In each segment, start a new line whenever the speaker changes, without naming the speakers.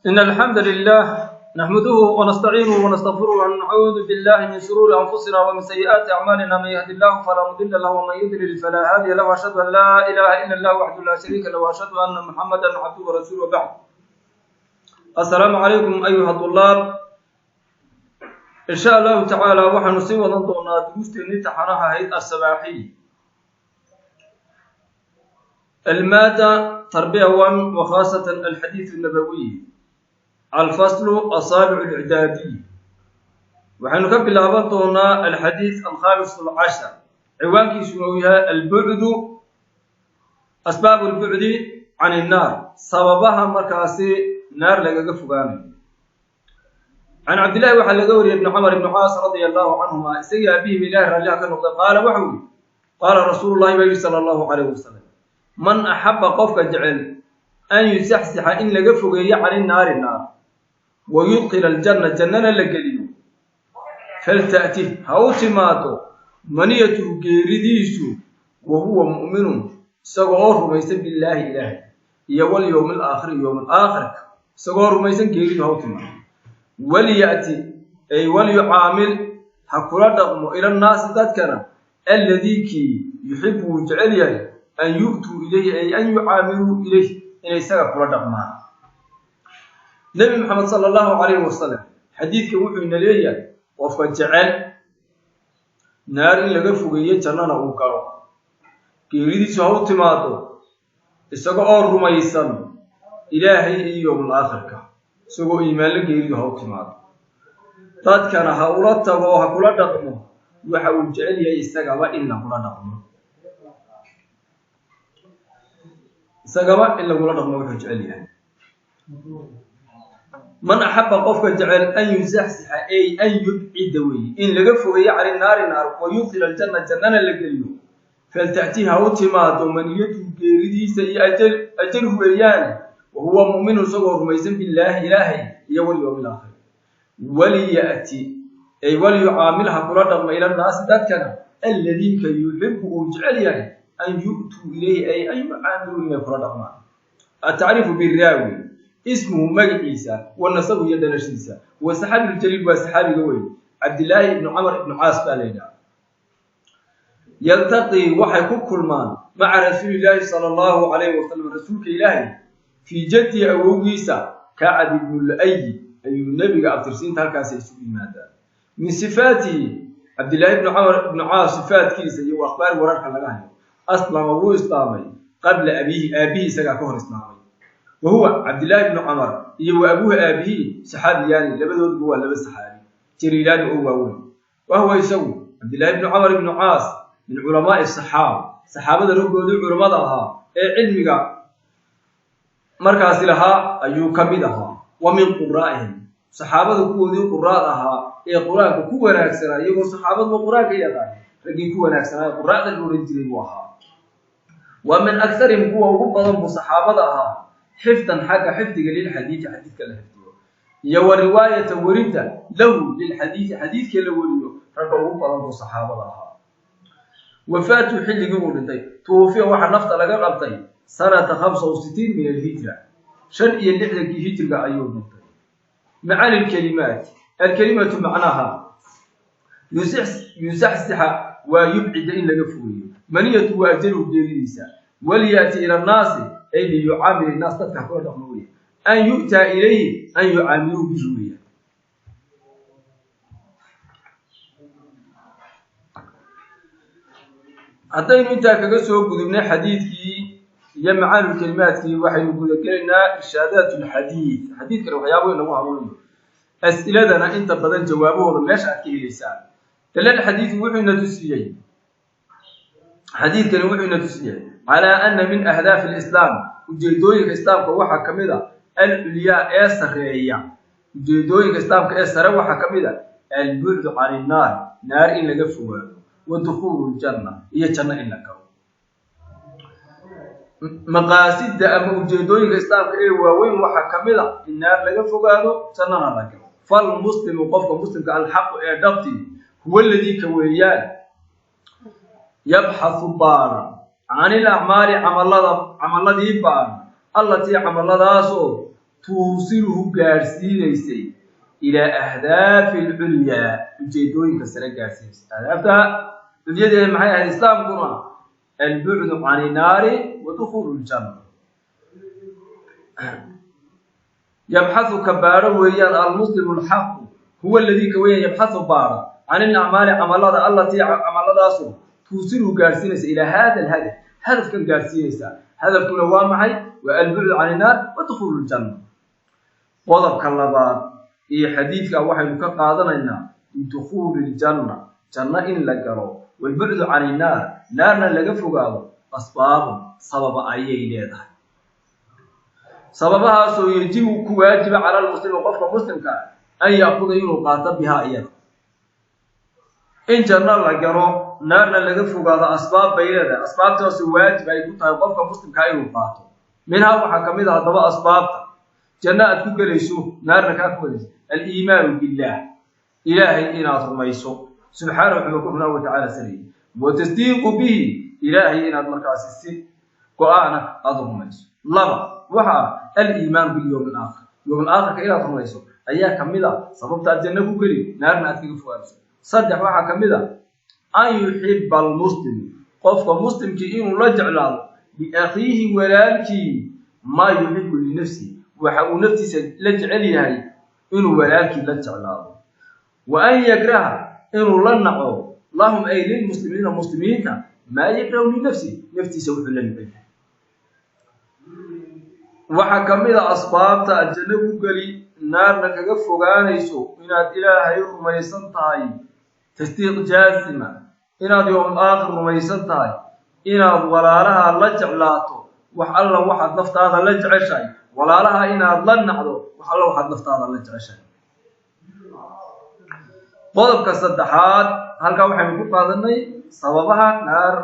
إن الحمد لله نحمده ونستعينه ونستغفره ونعوذ بالله من شرور أنفسنا ومن سيئات أعمالنا، من يهد الله فلا مضل له ومن يضلل فلا هادي له، وأشهد أن لا إله إلا الله وحده لا شريك له، وأشهد أن محمدا عبده ورسوله، وبعد. السلام عليكم أيها الطلاب. إن شاء الله تعالى waxaanu sii wadan doonaa duruusteennii taxanaha ahayd الصباحي، المادة تربية 1، وخاصة الحديث النبوي، الفصل السابع الإعدادي. Waxaynu ka bilaaban doonaa الحديث الخامس عشر، ciwaankiisuna uu yahay البعد، أسباب البعد عن النار، sababaha markaasi naar lagaga fogaanayo. Can Cabdillahi waxaa laga wariyay ibni Camar ibni Caas radia allahu canhuma, isagii aabihim Ilahi raalliha ka noqday, qaala waxau yihi: qaala rasuulu llahi baa yihi sala allahu calayh wasalam: man axabba, qofka jecel, an yusaxsixa, in laga fogeeyo, cani naari, naar, wa yudkila aljanna, jannana la geliyo, falta'ti, ha u timaado, maniyatuhu, geeridiisu, wa huwa mu'minun, isagoo oo rumaysan, billaahi, Ilaahay, iyo walyowmi alaakhiri, yowm alaakhirka isagoo rumaysan geeridu ha u timaado. Waliya'ti ay walyucaamil, ha kula dhaqmo, ila nnaasi, dadkana, alladii kii, yuxibu, uu jecel yahay, an yu'tuu ilayhi ay an yucaamiluu ilayh, inay isaga kula dhaqmaan. Nebi Maxamed sala allahu calayhi wasalam xadiidkan wuxuu ina leeyahay: qofka jecel naar in laga fogeeyo, jannana uu galo, geeridiisu ha u timaado isaga oo rumaysan Ilaahay iyo yowmul aakhirka, isagoo iimaanla geeridu ha u timaado, dadkana ha ula tago oo ha kula dhaqmo waxa uu jecel yahay isagaba in lagula dhaqmo, isagaba in lagula dhaqmo wuxuu jecel yahay. Man axaba, qofka jecel, an yusaxsixa ay an yubcida weeye, in laga fogeeyo, cani naari, naar, wa yudkila aljanna, jannana la geliyo, falta'tii, ha u timaado, maniyatuhu, geeridiisa iyo ajal ajalhu weeyaane, wa huwa mu'minu, isagoo rumaysan, billaahi, Ilaahay, iyo walyowmi alaakhir. Waliya'ti ay walyucaamil, ha kula dhaqma, ila nnaasi, dadkana, alladii ka, yuxibu, uu jecel yahay, an yu'tuu ilayhi ay an yucaamiluu, inay kula dhaqmaan. Atacriifu biraawi: ismuhu, magaciisa, wa nasabu, iyo dhalashiisa. Wa saxaabi ljaliil, waa saxaabiga weyn, Cabdillaahi ibnu Camar ibnu Caas baa la yidhaha. Yaltaqii, waxay ku kulmaan, maca rasuulillaahi sala allahu calayhi wasalam, rasuulka Ilaahay, fii jaddihi, awowgiisa Kacab ibnu Lu'ayi ayuu nebiga abtirsiinta halkaasi isugu yimaadaan. Min sifaatihi, Cabdillaahi ibnu Camar ibnu Caas sifaatkiisa iyo akhbaari, wararka laga hayo: aslama, wuu islaamay, qabla abiihi, aabihii isagaa ka hor islaamay. Wa huwa Cabdillaahi ibnu Camar iyo wa abuuhi, aabihii, saxaabiyaani, labadooduba waa laba saxaabi jaliilaani oo waaweyn. Wa huwa, isagu Cabdillahi ibnu Camar ibnu Caas, min culamaai saxaaba, saxaabada raggoodii culammada ahaa ee cilmiga markaasi lahaa ayuu ka mid ahaa. Wa min quraa'ihim, saxaabada kuwoodii quraad ahaa ee Qur-aanka ku wanaagsanaa, iyagoo saxaabaduba Qur-aanka yaqaan, raggii ku wanaagsanaa ee quraacda la odhan jiray buu ahaa. Wa min akarihim, kuwa ugu badan buu saxaabada ahaa, xifdan, xagga xifdiga, lilxadiidi, xadiidka la xifdiyo, iyo wa riwaayata, werinta, lahu, lilxadiidi, xadiidka la weriyo, ragga ugu badan buu saxaabada ahaa. Wafaatu, xilligii uu dhintay: tuwufiya, waxaa nafta laga qabtay, sanata 65 min alhijra, 65-kii hijriga ayuu dhintay. Macaani lkelimaat: alkelimatu macnaha yusaxsixa waa yubcida, in laga fogeeyo, maniyatu waa ajalu, geeridiisa, walyaati ila annaasi ay liyucaamil innaas, dadka kula dhaqmo weya, an yu'taa ilayhi an yucaamiluu bihi weya. Haddaynu intaa kaga soo gudubnay xadiidkii iyo macaanulkelimaadkii, waxaynu gudagelaynaa irshaadaat lxadiid, xadiidkana waxyaabo inagu hanuunayo, as'iladana inta badan jawaabahooda meesha aad ka helaysaan. Dalal xadiidu wuxuu ina tusiyey, xadiidkani wuxuu ina tusiyey, calaa ana min ahdaafi alislaam, ujeedooyinka islaamka waxaa ka mid a, alculyaa, ee sareeya, ujeedooyinka islaamka ee sare waxaa ka mid a, albucdu can innaar, naar in laga fogaado, wa dukhuulu ljanna, iyo janno in la galo. Maqaasida ama ujeedooyinka islaamka ee waaweyn waxaa ka mid a in naar laga fogaado, jannana la galo. Falmuslimu, qofka muslimka, alxaqu, ee dhabti, huwa aladii, ka weeyaan, yabxathu, baara, can ilacmaali, camalada, camaladii baara, allatii, camaladaasoo, Tuusiluhu gaadhsiinaysay ilaa ahdaafi alculyaa, ujeedooyinka sare gaadhsiinaysay. Ahdaafta culyadeeda maxay ahayd islaamkuna? Albucdu can innaari wa dukhuulu ljanna. Yabxathu ka baadho weeyaan almuslimu alxaqu huwa aladii ka weeyaan yabxathu baadha can ilacmaali camalada allatii camaladaasoo tuusiluhu gaadhsiinaysa ilaa hada alhadaf, hadafkan gaadhsiinaysa. Hadafkuna waa maxay? Waa albucdu can innaar wa dukhuulu ljanna. Qodobka labaad iyo xadiidka waxaynu ka qaadanaynaa bidukhuuli ljanna, janno in la galo, walbucdu can innaar, naarna laga fogaado, asbaabun sababa ayay leedahay. Sababahaasoo yejibu ku waajiba cala almuslimi, qofka muslimka ah, an ya'kuda inuu qaato bihaa iyada. In janno la galo, naarna laga fogaado, asbaab bay leedahay. Asbaabtaasoo waajib ay ku tahay qofka muslimkaa inuu qaato. Minhaa waxaa ka mid a haddaba asbaabta janno aad ku gelayso, naarna kaa fogayso, aliimaanu billaah, ilaahay inaad rumayso, subxaanahu wuxuu ku wa tacaala salayay, wa tasdiiqu bihi, ilaahay inaad markaasi si go-aana aada rumayso. Laba waxa ah aliimaanu bilyowmi alaakhir, yowm alaakhirka inaad rumayso ayaa kamid a sababta aad janno ku geli, naarna aad kaga fogaanayso. Saddex waxaa kamid a an yuxiba almuslim, qofka muslimkii inuu la jeclaado, liakhiihi walaalkii, maa yuxibu linafsihi, waxa uu naftiisa la jecel yahay inuu walaalkii la jeclaado, wa an yakraha inuu la naco, lahum ay lilmuslimiina muslimiinta, maa yakrahu linafsihi, naftiisa wuxuu la necel yahay. Waxaa ka mid a asbaabta aad janno ku geli, naarna kaga fogaanayso, inaad ilaahay rumaysan tahay tasdiiq jaazima, inaad yowm aakhir rumaysan tahay, inaad walaalaha la jeclaato wax alla waxaad naftaada la jeceshahay, walaalaha inaad la nacdo wax alla waxaad naftaada la jeceshahay. Qodobka saddexaad, halkaa waxaynu ku qaadanay sababaha naar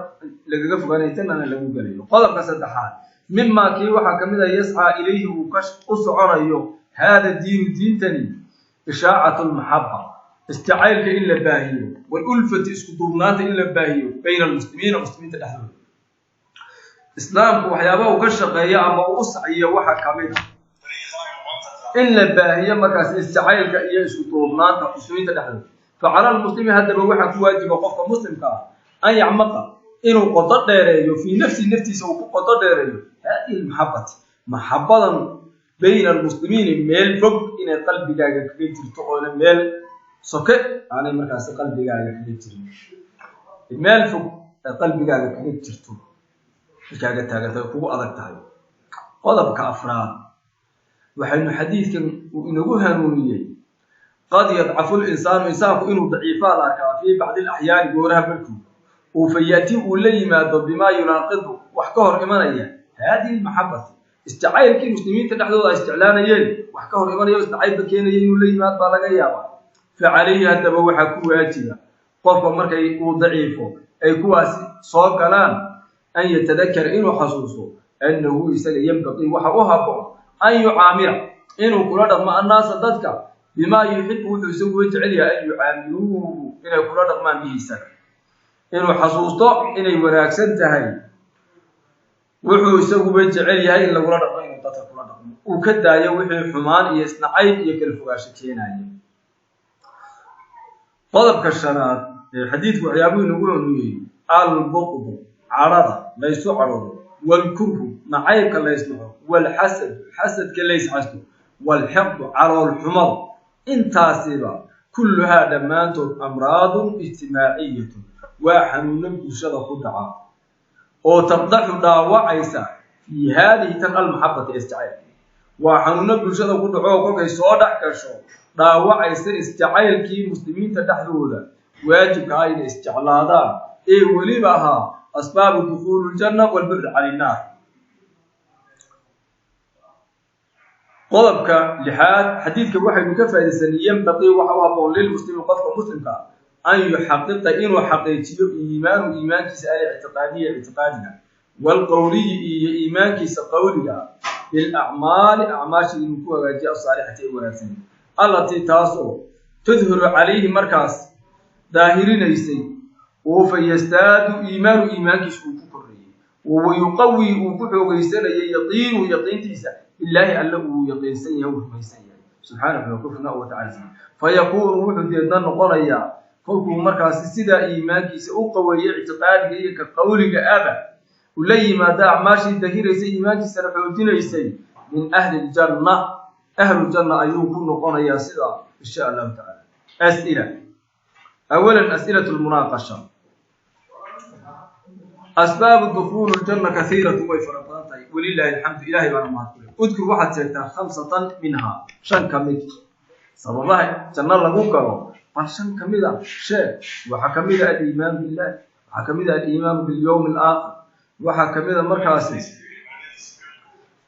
lagaga fogaanayo, jannana lagu gelayo. Qodobka saddexaad, mimaa kii waxaa kamid a yascaa ilayhi uu ka u soconayo haada diinu diintani, ishaacatu lmaxaba, isjacaylka in la baahiyo, walulfati isku duubnaanta in la baahiyo, bayna almuslimiina muslimiinta dhexdooda. Islaamku waxyaabaha uu ka shaqeeyo ama uu u saciyo waxaa kamid a in la baahiyo markaas isjacaylka iyo isku duubnaanta muslimiinta dhexdooda. Facala almuslimi haddaba waxaa ku waajiba qofka muslimka ah an yacmaqa inuu qodo dheereeyo, fii nafsihi naftiisa uu ku qodo dheereeyo, haadihi almaxabati maxabadan, bayna almuslimiini, meel fog inay qalbigaaga kaga jirto, oona meel soke aanay markaasi qalbigaaga kaga jirin, meel fog ay qalbigaaga kaga jirto, kaaga taagantahay, kugu adag tahay. Qodobka afraad, waxaynu xadiidkan uu inagu hanuuniyey qad yadcafu linsaanu, insaanku inuu daciifaa la arkaa, fii bacdi alaxyaani gooraha barhkood, uu fayaati uu la yimaado, bimaa yunaaqidu wax ka hor imanaya, haadihi almaxabati isjacaylkii muslimiinta dhexdooda ay isjeclaanayeen wax ka hor imanaya, isnacaybba keenaya inuu la yimaad baa laga yaabaa. Fa calayhi haddaba waxaa ku waajiba qofka markay uu daciifo ay kuwaasi soo galaan, an yatadakara inuu xasuusto, annahu isaga yanbaqii waxa u habboon, an yucaamila inuu kula dhaqmo, annaasa dadka, bimaa yuxibu wuxuu isaguba jecel yahay, an yucaamiluuhu inay kula dhaqmaan, bihi isaga. Inuu xasuusto inay wanaagsan tahay wuxuu isaguba jecel yahay in lagula dhaqmo inuu dadka kula dhaqmo, uu ka daayo wixii xumaan iyo isnacayb iyo kala fogaasho keenaya. Qodobka shanaad ee xadiidku waxyaabuhu inagu hanuuniyey, albuqdu cadhada laysu cadhoodo, waalkurhu nacaybka laysnaco, waalxasadu xasadka laysxasdo, waalxiqdu calool xumadu, intaasiba kulluhaa dhammaantood amraadun ijtimaaciyatun, waa xanuuno bulshada ku dhaca oo taqdaxu dhaawacaysa fii haadihi tan almaxabati isjacaylka. Waa xanuuno bulshada ku dhaco oo kolkay soo dhex gasho dhaawacaysa isjacaylkii muslimiinta dhexdooda waajibka ah inay isjeclaadaan, ee weliba ahaa asbaabu dukhuuli ljanna walbucd can innaar. Qodobka lixaad, xadiidka waxaynu ka faaidaysanay yanbaqii waxa u habboon lilmuslimi qofka muslimka ah an yuxaqiqa inuu xaqiijiyo iimaanu iimaankiisa alictiqaadiya ictiqaadiga, waalqowliyi iyo iimaankiisa qowliga ah, bilacmaali acmaasha inuu ku hagaajiyo, asaalixati ee wanaagsan, allatii taasoo tudhiru calayhi markaas daahirinaysay, oo fa yastaadu iimaanu iimaankiisa uu ku korreeyey, wa yuqawi uu ku xoogaysanayay yaqiinuhu yaqiintiisa. Billaahi, Alle uu yaqiinsan yahay, uu rumaysan yahay, subxaanahu wa wa tacala. Fayakuunu, wuxuu deedna noqonayaa kolkuu markaasi sidaa iimaankiisa u qaweeyey, ictiqaadiga iyo ka qawliga aba ula yimaada, acmaashii dahiraysay, iimaankiisana xoojinaysay, min ahli ljanna, ahlujanna ayuu ku noqonayaa sidaa, insha Allahu tacala. As'ila. Awalan, as'ilat lmunaaqasha. Asbaabu dukuuli ljanna kaiiratu, way fara badan tahay, walilaahi alxamdu, Ilahay baana mahad kule. Udkur, waxaad sheegtaa, khamsatan minhaa, shan ka mid sababaha janno lagu galo. Bal shan ka mid a sheeg. Waxaa ka mid a aliimaan billah, waxaa ka mid a aliimaanu bilyowmi alaakhir, waxaa ka mid a markaasi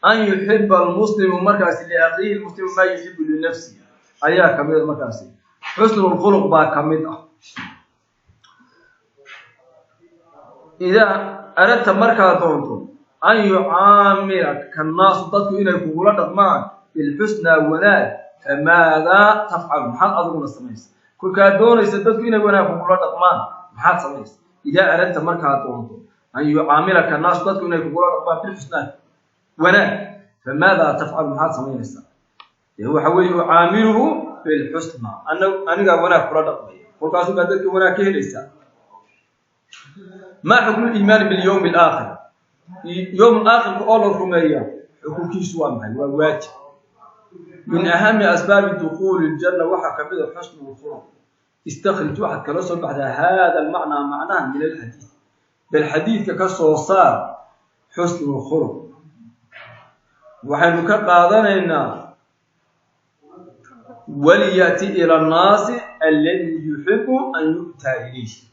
an yuxiba almuslimu markaasi liakhiihi lmuslimu maa yuxibu linafsihi ayaa ka mid a. Markaasi xusnu lkhuluq baa ka mid ah. Idaa aradta, markaad doonto, an yucaamilaka annaasu, dadku inay kugula dhaqmaan, bilxusnaa, wanaag, famaadaa tafcalu? Maxaad adiguna samaysa kolkaad doonaysa dadku inay wanaag kugula dhaqmaan? Maxaad samaysa? Idaa aradta, markaad doonto, an yucaamilaka annaasu, dadku inay kugula dhaqmaan, bilxusnaa, wanaag, famaadaa tafcalu? Maxaad samaynaysaa? Dee waxa weeye, ucaamiluhu bilxusnaa, anigaa wanaag kula dhaqmaya, kolkaasu baa dadka wanaag ka helaysaa. Maa xukmu liimaani bilyowmi alaakhir? Yowm aakhirka oo la rumeeya xukunkiisu waa maxay? Waa waajib. Min ahami asbaabi dukuuli ljanna waxaa kamid a xusnu lkhuluq. Istakhrij, waxaad kala soo baxdaa, hada almacnaa, macnaha, min alxadiid, bal xadiidka ka soo saar xusnu lkhuluq. Waxaynu ka qaadanaynaa waliyati ila annaasi alladii yuxibu an yu'taa ilayh.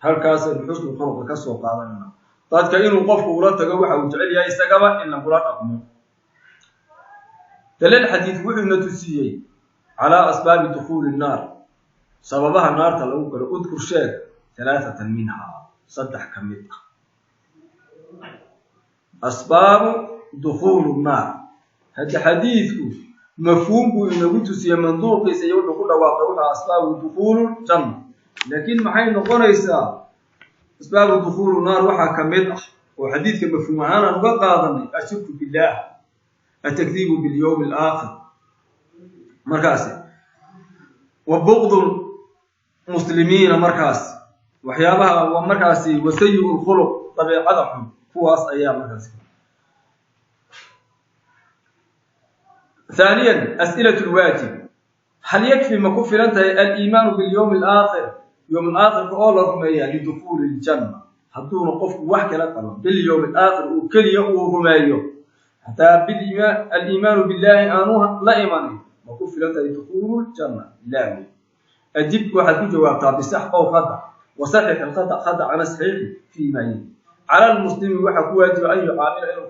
Halkaasaynu xusnu khuluqa ka soo qaadanayna, dadka inuu qofku ula tago waxa uu jecel yahay isagaba in lagula dhaqmo. Dalal xadiid wuxuuna tusiyey calaa asbaabi dukuuli nnaar, sababaha naarta lagu galo. Udkur, sheeg, halaathatan minhaa, saddex ka mid ah asbaabu dukuulu nnaar. Hadda xadiidku mafhuum buu inagu tusiyey, manduuqiisa iyo wuxuu ku dhawaaqay wuxuu asbaabu dukuulu janna, laakiin maxay noqonaysaa asbaabu dukuulu naar? Waxaa ka mid ah oo xadiidka mafhuum ahaan aan uga qaadanay ashirku billaah, atakdiibu bilyowmi alaakhir, markaasi wa buqdu muslimiina, markaas waxyaabaha markaasi wasayi lkhuluq, dabeecada xun, kuwaas ayaa markaasi. ثaaniya, as'ilaة lwaajib. Hal yakfi, ma ku filan tahay, aliimaanu bilyowmi alaakhir, yowm alaakhirka oo la rumeeya, lidukuuli ljanna? Hadduuna qofku wax kala qaban, bilyowmi alaakhir uu keliya uu rumeeyo, hataa aliimaanu billahi aanu la imanin, ma ku filan tahay dukuulu ljanna? Laa wey. Ajib, waxaad ku jawaabtaa, bisax ow khada, wasaxix alkhada, khadacana saxiixi, fii ma yali. Cala lmuslimi, waxaa ku waajiba, an yucaamila, inuu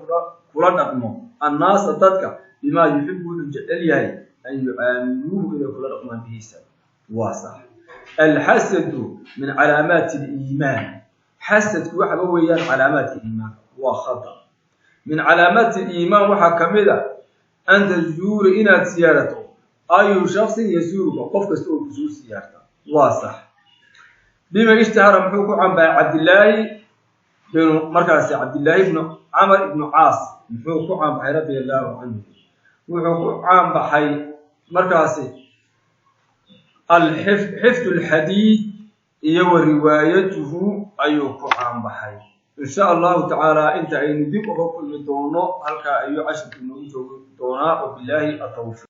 kula dhaqmo, annaasa, dadka, bimaa yuxibu, wuxuu jecel yahay, an yucaamiluuhu, inay kula dhaqmaan, bihiisa. Waa sax. Alxasadu min calaamaati aliimaan, xasadku waxaba weeyaan calaamaadka iimaanka. Waa khada. Min calaamaati aliimaan waxaa ka mid a an tazuura, inaad siyaarato, ayu shaksin yasuuruka, qof kasta oo kusoo siyaarta. Waa sax. Bima ishtahara, muxuu ku canbahay Cabdillaahi binu markaasi Cabdillaahi ibnu Camar ibnu Caas? Muxuu ku caanbaxay, radia allahu canhu? Wuxuu ku caanbaxay markaasi xifd alxadiid iyo wa riwaayatuhu ayuu ku caanbaxay. Insha Allahu tacaala, inta aynu dib uga kulmi doono, halkaa ayuu cashirku noogu joogi doonaa. Wabilaahi atawfiiq.